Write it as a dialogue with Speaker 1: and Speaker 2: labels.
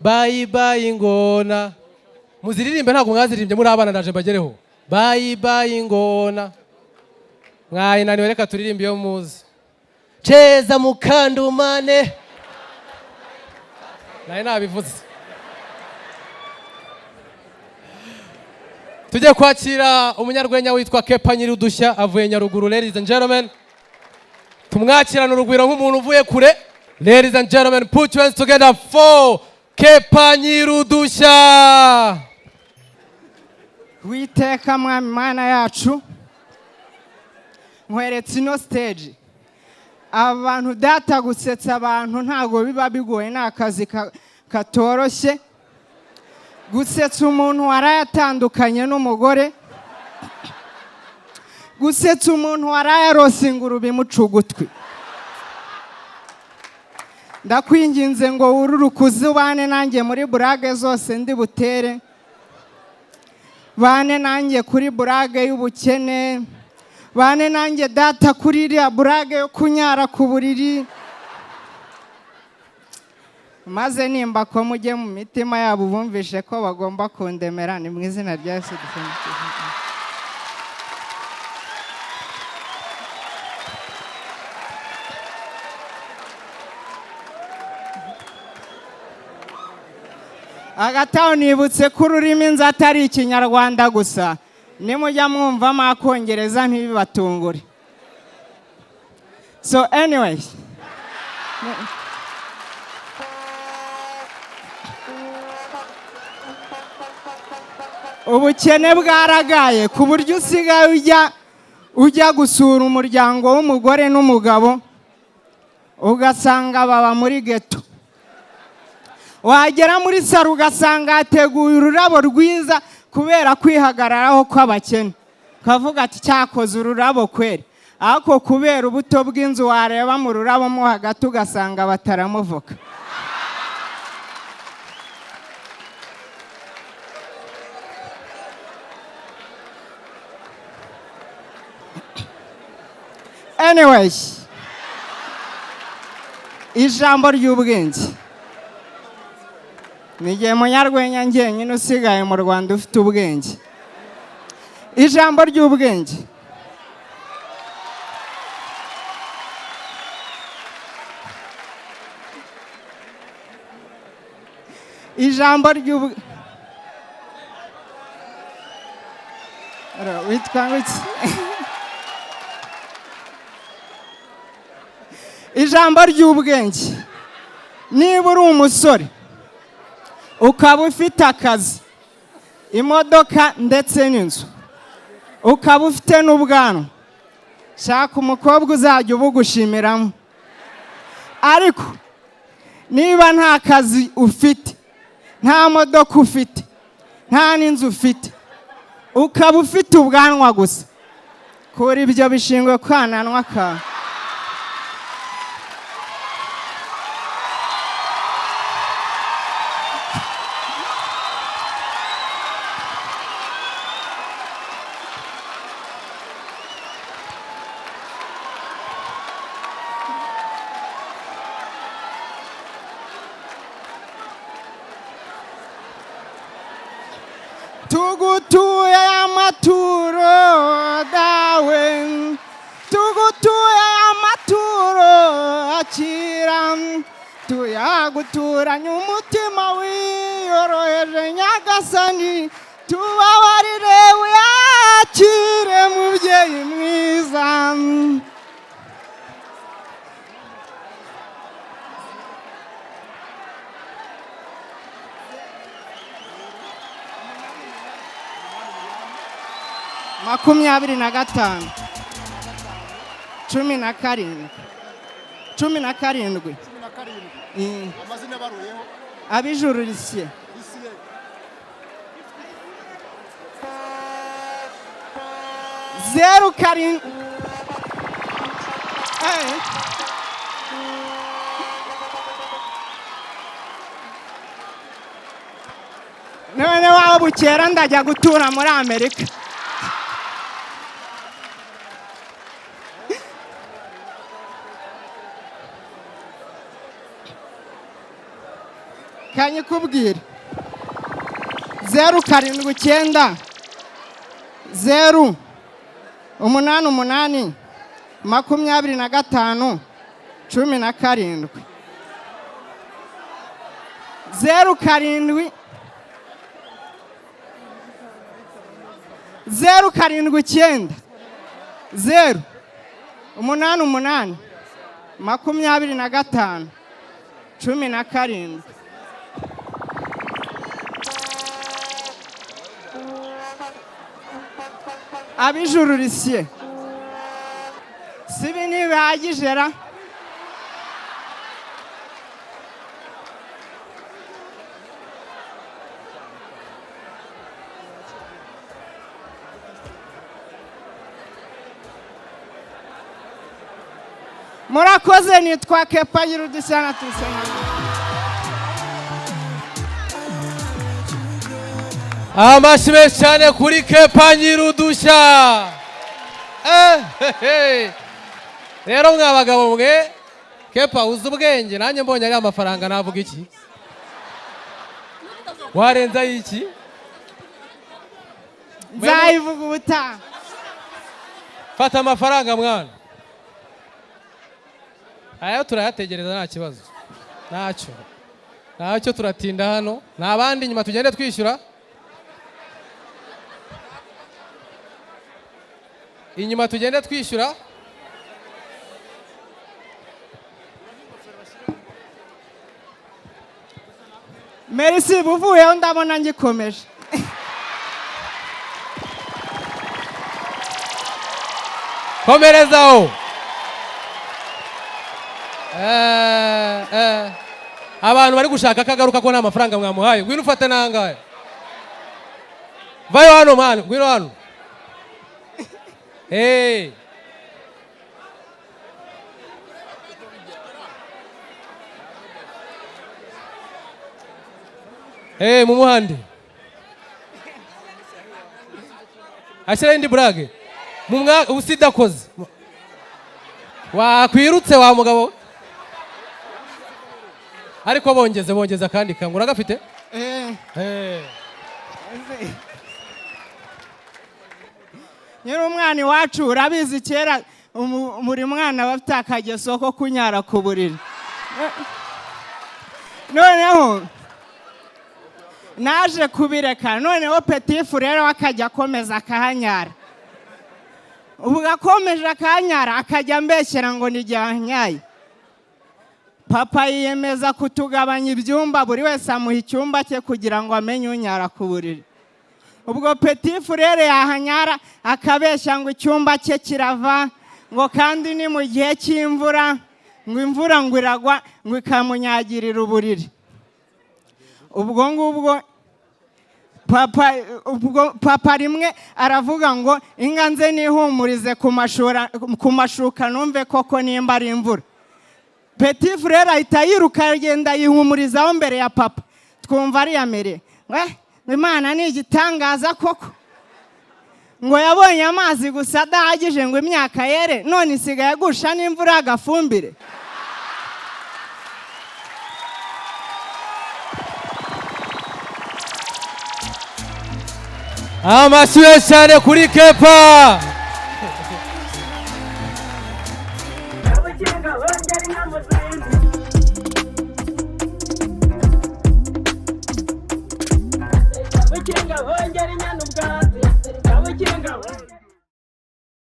Speaker 1: Bye bye ingona. Muziririmbe, ntabwo mwazirimbye muri abana, ndaje mbagereho. Bye bye ingona. Mwayinaniwe, reka turirimbe iyo muzi. Cheza mukandumane. Naye nabivuze. Tujye kwakira umunyarwenya witwa Kepa Nyirudushya, avuye Nyaruguru. Ladies and gentlemen, tumwakirana urugwiro nk'umuntu uvuye kure. Ladies and gentlemen, put your hands together for Kepa Nyirudushya.
Speaker 2: Witeka Mwami Mana yacu, nkweretse ino stage. Abantu data, gusetsa abantu ntabwo biba bigoye, ni akazi katoroshye. Gusetsa umuntu warayatandukanye n'umugore, gusetsa umuntu warayarose ingurube imuca ugutwi. Ndakwinginze ngo wururuke uze ubane nanjye muri blague zose ndi butere. Bane nanjye kuri blague y'ubukene, bane nanjye data kuri iriya blague yo kunyara ku buriri, maze nimba ko mujye mu mitima yabo bumvishe ko bagomba kundemera. Ni mu izina rya Yesu dusenga. Hagati aho nibutse ko ururimi nzi atari Ikinyarwanda gusa. Nimujya mwumvamo Akongereza ntibibatungure. So anyway, ubukene bwaragaye ku buryo usigaye ujya gusura umuryango w'umugore n'umugabo, ugasanga baba muri ghetto. Wagera muri salon ugasanga hateguye ururabo rwiza kubera kwihagararaho kw'abakene, ukavuga ati: "Cyakoze ururabo kweri." Ariko kubera ubuto bw'inzu, wareba mu rurabo mo hagati ugasanga bataramuvuka. Anyway, ijambo ry'ubwenge: ni igihe munyarwenya njyenyine usigaye mu Rwanda ufite ubwenge. Ijambo ry'ubwenge: ijambo ry'ubwenge, witwa ngo iki? Ijambo ry'ubwenge: niba uri umusore ukaba ufite akazi, imodoka ndetse n'inzu, ukaba ufite n'ubwanwa, shaka umukobwa uzajya ubugushimiramo. Ariko niba nta kazi ufite, nta modoka ufite, nta n'inzu ufite, ukaba ufite ubwanwa gusa, kura ibyo bishingwe kwananwa kawe. Tugutuye amaturo dawe, tugutuye amaturo, akira. Tuyaguturanye umutima wiyoroheje. Nyagasani, tubabarire, uyakire mubyeyi mwiza. 25, 17, 17.
Speaker 3: 17. Amazina abaruyeho?
Speaker 2: Abijuru Lisiye.
Speaker 3: Lisiye.
Speaker 2: 07. None waba bukera ndajya gutura muri Amerika. Kanyikubwira: 079 0 8 8 25 17. 07 079 0 8 8 25 17. Ab'ijuru risiye sibi ntibihagije ra? Murakoze, nitwa Kepa Nyir'udushya na Tusenga.
Speaker 1: Amashyi menshi cyane kuri Kepa Nyirudushya. Eh, he, he. Rero mwa bagabo mwe, Kepa uzi ubwenge. Nanjye mbonye ari amafaranga navuga iki? Warenza iki?
Speaker 2: Nzayivuga ubutaha.
Speaker 1: Fata amafaranga mwana, ayo turayategereza, nta kibazo, ntacyo ntacyo turatinda hano. Nta bandi inyuma? Tugende twishyura inyuma, tugende twishyura.
Speaker 2: Merci. Buvuyeho ndabona ngikomeje.
Speaker 1: Komerezaho. Abantu bari gushaka ko agaruka ko nta mafaranga mwamuhaye. Ngwino ufate nangahe. Vayo hano mwana, ngwino hano. Hey. Hey, mumuhande ashyiraho indi burage mu mwaka usidakoze wakwirutse wa mugabo we. Ariko bongeze bongeze akandi kamwe uragafite.
Speaker 2: Eh.
Speaker 1: Eh.
Speaker 2: Nyiri umwana iwacu, urabizi kera buri mwana aba afite akageso ko kunyara ku buriri. Noneho naje kubireka, noneho petit frère we akajya akomeza akahanyara. Ubu akomeje akahanyara, akajya ambeshyera ngo ni anyaye. Papa yiyemeza kutugabanya ibyumba, buri wese amuha icyumba cye kugira ngo amenye unyara ku buriri. Ubwo petit frère yahanyara akabeshya ngo icyumba cye kirava, ngo kandi ni mu gihe cy'imvura, ngo imvura ngo iragwa, ngo ikamunyagirira uburiri. Ubwo ngubwo papa, ubwo papa rimwe aravuga ngo inga nze nihumurize ku ku mashuka numve koko nimba ari imvura. Petit frère ahita yiruka agenda yihumurizaho mbere ya papa. Twumva ariyamereye we, Imana ni igitangaza koko, ngo yabonye amazi gusa adahagije ngo imyaka yere, none isigaye agusha n'imvura y'agafumbire.
Speaker 1: Amashyi menshi cyane kuri Kepa.
Speaker 4: Abakinga bongera inama zindi. Abakinga bongera inyana.